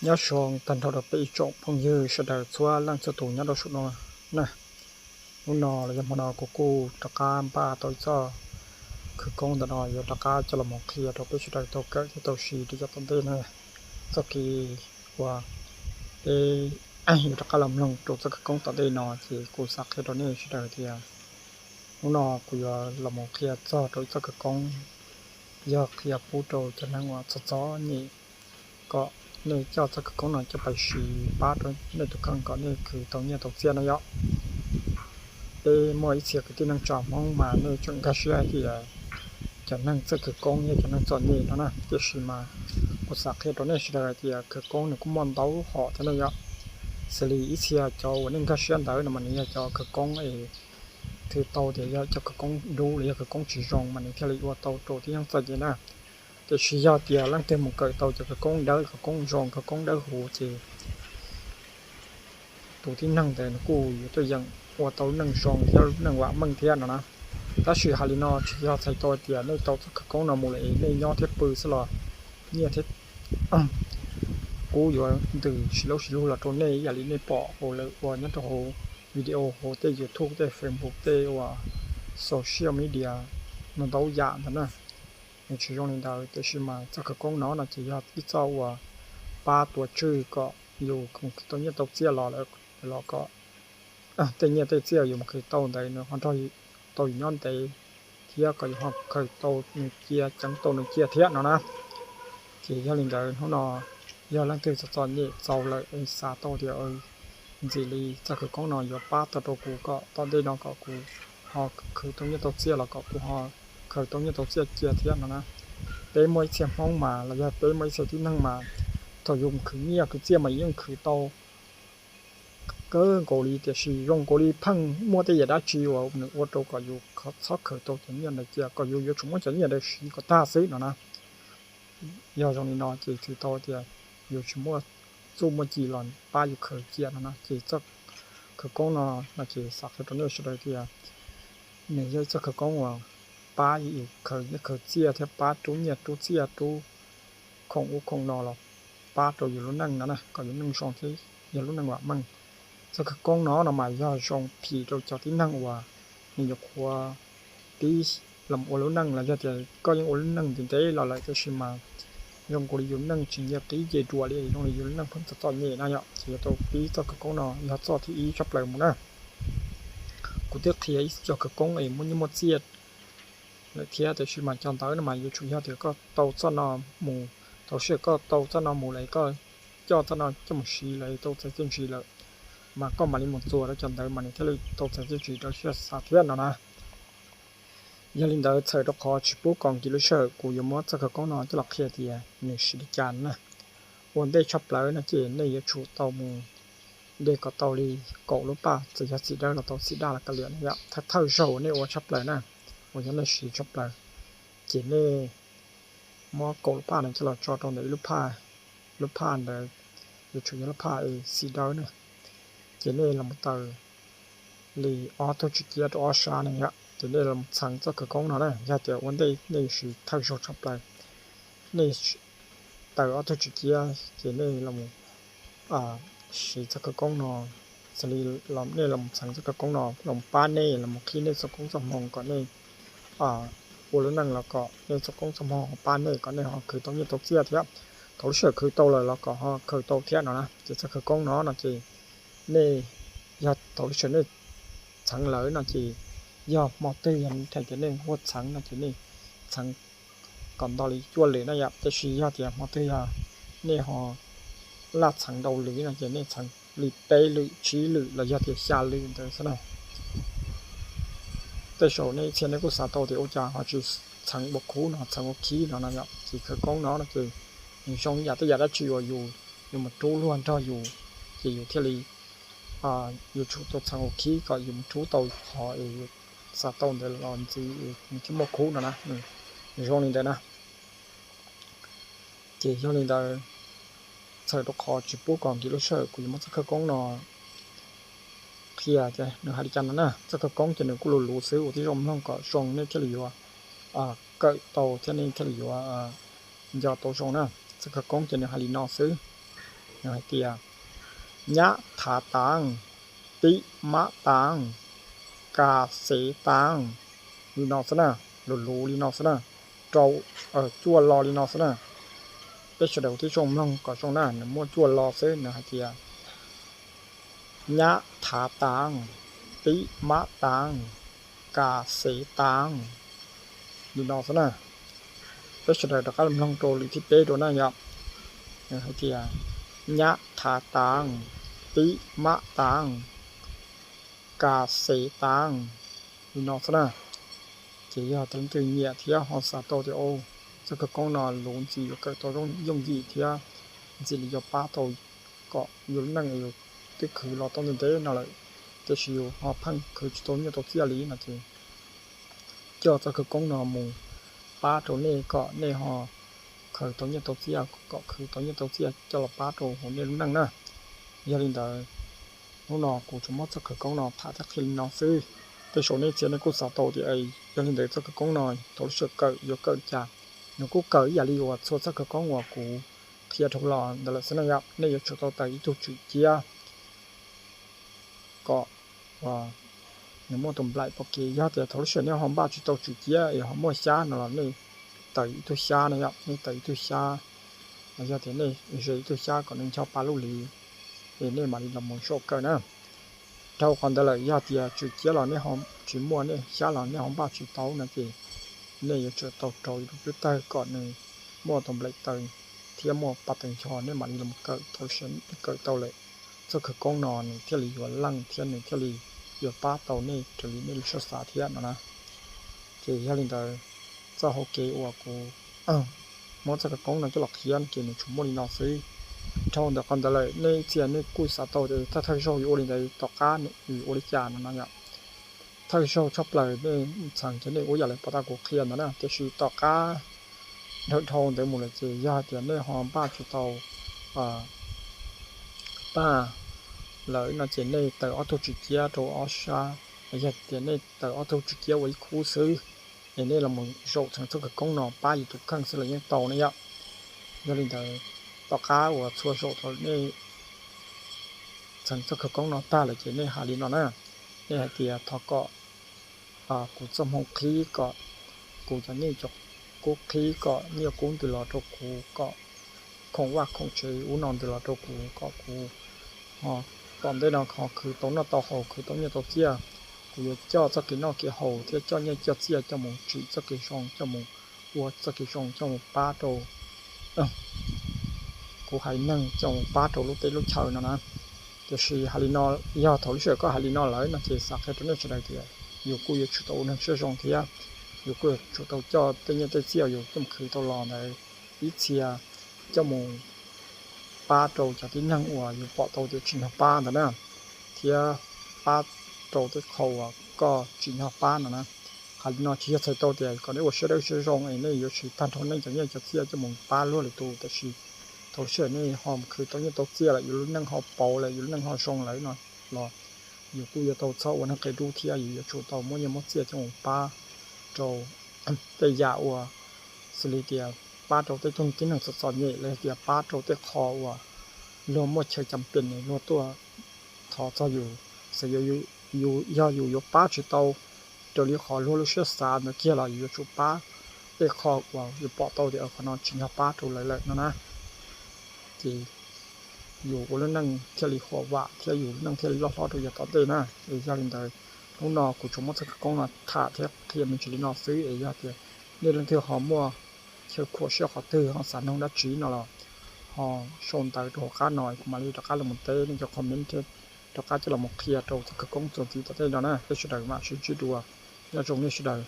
Nyob zoo tag nrho rau peb ib tsoom phooj ywg sawv daws txhua leej txhua tus nyob rau saum no na. Hnub no los yog hmo no kuv kuj rov qab npaj tau ib txoj khawv koob ntawm no yuav rov qab coj los mus qhia rau peb sawv daws tau kawm thiab tau siv rau yav tom ntej na. Txoj kev uas peb yuav rov qab los mloog rau txoj khawv koob tom ntej no ces kuv xav qhia rau nej sawv daws tias hnub no kuv yuav los mus qhia txog rau ib txoj khawv koob yog qhia pub rau cov neeg uas txom txom nyem kom nej coj txoj khawv koob no coj pais siv pab rau nej tus kheej kom nej khwv tau nyiaj tau txiaj no yom. Peb muaj ib txhia kwv tij neej tsa Hmoob mas nej tseem nkag siab hais tias cov neeg txawj khawv koob yog cov neeg txom nyem no na, tiam sis mas kuv xav qhia rau nej sawv daws hais tias khawv koob nws kuj muaj ntau hom thiab no yom. Xws li ib txhia cov uas nej nkag siab ntawd no mas nws yog cov khawv koob es thwm tau tias yog cov khawv koob dub los yog khawv koob tsis zoo mas nws thiaj li ua tau rau tib neeg txom nyem na. Tiam sis yog tias leej twg mus kawm tau cov khawv koob dawb, khawv koob zoo, khawv koob dawb huv ces tus tib neeg ntawd nws kuj yuav tuaj yeem ua tau lub neej zoo thiab lub neej vam meej thiab no na. Tab sis hais li no tsis yog txhais tau tias nej tau txoj khawv koob no mus lawm es nej nyob thiab pw xwb los nyiaj thiab kub yuav ntws sib laub sib lug los rau nej ib yam li nej pom hauv lawv ua nyob rau hauv video hauv tej YouTube tej Facebook tej uas social media no ntau yam ntawd na. Nws tsis zoo li ntawd, tiam sis mas txoj khawv koob no no ces yog ib txoj uas pab tuav tswj kom yus mus khwv tau nyiaj tau txiaj los, los kom tej nyiaj tej txiaj yus mus khwv tau ntawd nws ho nrog tau yus nyob ntev thiab kom yus ho khaws tau nws cia, ceev tau nws cia thiab no na. Ces yog li ntawd hnub no yog leej twg txom txom nyem txaus lawm es xav tau tias ntxim li txoj khawv koob no yuav pab tau rau kuv kom tom ntej no kom kuv ho khwv tau nyiaj tau txiaj los kom kuv ho khaws tau nyiaj tau txiaj cia thiab no na. Peb muaj ib txhia Hmoob mas los yog peb muaj ib txhia tib neeg mas thaum yus khwv nyiaj khwv txiaj mas yus yeej khwv tau kawg nkaus li, tiam sis zoo nkaus li pheej muaj tej yam dab tsi uas nws ua rau kom yus txhob khaws tau cov nyiaj ntawd cia, kom yus yuav tsum muab cov nyiaj ntawd siv kom tag xwb no na. Yog zoo li no ces txhais tau tias yus tsis muaj txuj muaj ci los pab yus khaws cia no na. Ces txoj khawv koob no no ces xav qhia rau nej sawv daws tias nws yog ib txoj khawv koob uas pab yus khaws nyiaj khaws txiaj thiab pab rub nyiaj rub txiaj rub khoom ub khoom no los pab rau yus lub neej no na, kom yus neej zoo thiab yog lub neej vam meej. Txoj khawv koob no no mas yog zoo phim rau cov tib neeg uas nws nyuam qhuav pib los ua lub neej los yog tias koj yeej ua lub neej ntev ntev los lawm tab sis mas zoo nkaus li yus neej tsis nce qib nce ruam li, zoo li yus lub neej pheej txom txom nyem na yom, ces yuav tau pib txoj khawv koob no yog txoj thib ib tshaj plaws mus na. Kuv twb qhia ib co khawv koob es muaj nyiaj muaj txiaj lawm thiab, tiam sis mas cov ntawd no mas yuav tsum yog tias koj tau txoj no mus, thaum sij hawm koj tau txoj no mus lawm koj coj txoj no coj mus siv lawm tau txais txiaj ntsig lawm, mas koj mam li mus txuas rau cov ntawd mas nws thiaj li tau txais txiaj ntsig rau siab xav thiab no na. Yog li ntawd txhawm rau qhov tsis pub kom nkim lub sij hawm kuv yuav muab txoj khawv koob no coj los qhia tias nws siv li cas na. Ua ntej tshaj plaws no ces nej yuav tsum tau mus de kom tau li kaum lub paj, txawm yog txiv dawb los tau txiv daj los kav liam no yom, thawj thawj zaug nej ua tshaj plaws na, uas yog nej siv tshaj plaws, ces nej muab kaum lub paj no coj los tso rau ntawm ib lub phaj, lub phaj ntawd yuav tsum yog lub phaj es txiv dawb na, ces nej los taws li ob tug txiv ciab rau ob sab na yom, ces nej los txheev txoj khawv koob no na. Yog tias ua ntej nej siv thawj zaug tshaj plaws, nej taws ob tug txiv ciab ces nej los siv txoj khawv koob no, xws li nej los txheev txoj khawv koob no los pab nej los qhib nej txoj koob txoj hmoo kom nej ua lub neej los kom nej txoj koob txoj hmoo pab nej kom nej ho khwv tau nyiaj tau txiaj thiab. Thaum lub sij hawm khwv tau lawm los kom ho khwv tau thiab no na. Ces txoj khawv koob no no ces nej, yog thaum lub sij hawm nej txheev lawm no ces yog hmo twg yog thaum tias nej muaj txheev no ces nej txheev kom nto li cuaj lwm na yom, tab sis yog tias hmo twg yog nej ho laj txheev ntau lwm no ces nej txheev li peb lwm tsib lwm los yog tias xya lwm ntawd xwb na. Tej zaum nej ib txhia nej kuj xav tau tias ua cas ho tsis txheev ua khub no txheev ua khib no no yom, ces khawv koob no no ces nws zoo yam tej yam dab tsi uas yus yuav mus rub luag nrog yus, ces yus thiaj li yuav tsum tau txheev ua khib kom yus mus rub tau qhov es yus xav tau ntawd los ntxiv nws thiaj muaj khub no na. Nws zoo li ntawd na. Ces yog li ntawd, txhawm rau qhov tsis pub kom nkim lub sij hawm kuv yuav muab txoj khawv koob no qhia ces nws hais li cas no na. Txoj khawv koob ces nws kuj luv luv xwb, ua tib zoo mloog kom zoo nej thiaj li yuav kawm tau thiab nej thiaj li yuav nco tau zoo na. Txoj khawv koob ces nws hais li no xwb. Nws hais tias nyab thav tav, pib mab tav, kas xev tav, li no xwb na, luv luv li no xwb na, rau cuaj lo li no xwb na. Peb sawv daws ua tib zoo mloog kom zoo na, nws muaj cuaj lo xwb, nws hais tias nyab thav tav, pib mab tav, kas xev tav, li no xwb na. Peb sawv daws rov qab mloog rau lwm thib peb dua na yom. Nws hais tias nyab thav tav, pib mab tav, kas xev tav, li no xwb na. Ces yog tias leej twg nyiam thiab ho xav tau tias txoj khawv koob no luv ntxim yuav kawm tau yooj yim thiab ntxim li yuav pab tau kom yus lub neej yus twb khwv los tau ntev ntev no lawm, tiam sis yus ho pheej khwv tsis tau nyiaj tau txiaj li no ces coj txoj khawv koob no mus pab rau nej kom nej ho khaws tau nyiaj tau txiaj, kom khwv tau nyiaj tau txiaj coj los pab rau hauv nej lub neej na. Yog li ntawd, hnub no kuv tsuas muab txoj khawv koob no tham thiab qhia li no xwb. Tej zaum nej txhia nej kuj xav tau tias yog li ntawd txoj khawv koob no thaum lub sij hawm kawm yuav kawm li cas. Nws kuj kawm ib yam li uas txhua txoj khawv koob uas kuv qhia dhau los ntawd lawm xwb na yom. Nej yuav tsum tau tawm ib tug tswm ciab kom nws muaj tus nplaim pom kev. Yog tias thaum lub sij hawm nej ho npaj tsis tau tswm ciab es ho muaj xyab no los nej tawm ib tug xyab na yom, nej tawm ib tug xyab, los yog tias nej ze ib tug xyab kom nws ncho pa lub li, es nej mam li los mus zaum kawm na. Dhau qhov ntawd lawm yog tias tswm ciab los nej ho tsis muaj, nej xyab los nej ho npaj tsis tau no ces nej yuav tsum tau rau ib lub peb tawg kom nws muaj tus nplaim taws thiab muaj pa taws ncho, nej mam li los kawm. Thaum lub sij hawm nej kawm tau lawm, txoj khawv koob no nws thiaj li yuav leej thiab nws thiaj li yuav pab tau nej raws li nej lub siab xav thiab no na. Ces yog li ntawd, txoj hauv kev uas kuv muab txoj khawv koob no coj los qhia ces nws tsuas muaj li no xwb. Dhau ntawm qhov ntawd lawm nej ib txhia nej kuj xav tau tias thawj thawj zaug yuav ua li ntawd tom qab yus ua li cas no no yom. Thawj zaug tshaj plaws nej txheem ces nej ua yam li pom tau kuv qhia ntawd na, tiam sis tom qab dhau dhau ntawd mus lawm ces yog hais tias nej ho npaj tsis tau paj lawm no ces nej tawm ob tug tswm ciab rau ob sab, yog tias nej tawm ob tug tswm ciab ua ib khub xwb, es nej los mus zaum txheem txoj khawv koob no pab yus tus kheej xwb los yeej tau na yom. Yog li ntawd, tom qab uas txhua zaum thaum nej txheem txoj khawv koob no tag lawm ces nej hais li no na, nej hais tias thov kom kuv txoj hmoo qhib, kom kuv cov nyiaj cov kub qhib, kom nyiaj kub ntws los rau kuv, kom khoom vaj khoom tsev ub no ntws los rau kuv, kom kuv ho tom ntej no ho khwv tau noj tau haus, khwv tau nyiaj tau txiaj. Kuv yuav coj txoj kev noj kev haus thiab coj nyiaj coj txiaj coj mus tsim txoj kev zoo, coj mus ua txoj kev zoo, coj mus pab rau kuv haiv neeg, coj mus pab rau lub teb lub chaw no na. Tiam sis hais li no, yog thaum lub sij hawm koj hais li no lawm no ces xav qhia rau nej sawv daws tias yus kuj yuav tsum tau ua neeg siab zoo thiab yus kuj yuav tsum tau coj tej nyiaj tej txiaj yus coj mus khwv tau los ntawd ib txhia coj mus pab rau cov tib neeg uas yus pom tau tias tsim nyog pab ntawd na, thiab pab rau tej qho uas koj tsim nyog pab no na. Hais li no tsis yog txhais tau tias kom nej ua siab dawb siab zoo es nej yuav siv tag nrho nej cov nyiaj cov txiaj coj mus pab luag lwm tus, tiam sis thaum lub sij hawm nej ho khwv tau nyiaj tau txiaj lawm, yus lub neej ho pauv lawm, yus lub neej ho zoo lawm no los yus kuj yuav tau txhob ua neeg qia dub thiab yus yuav tsum tau muab nyiaj muab txiaj coj mus pab rau tej yam uas xws li tias pab rau tej tug tib neeg txom txom nyem los yog tias pab rau tej qho uas luag muaj chaw cam pem luag tuaj thov txog yus. Xws yog yus yuav pab tsis tau raws li qhov luag lub siab xav ntawd kiag los yus yuav tsum pab tej qho uas yus pom tau tias qhov no tsim nyog pab rau lawv lawm no na. Ces yus ua lub neej thiaj li huam vam thiab yus lub neej thiaj li loj hlob rau yav tom ntej na. Es yog li ntawd, hnub no kuv tsuas muab txoj khawv koob no tham thiab qhia me ntsis li no xwb. Es yog tias nej leej twg ho muaj chaw khuam siab qhov twg ho xav noog dab tsi no los ho sau ntawv rau hauv qab no kuv mam li rov qab los teb nej cov comment thiab rov qab coj los qhia rau txoj khawv koob txuas ntxiv tom ntej no na. Peb sawv daws mam sib ntsib dua, nyob zoo nej sawv daws.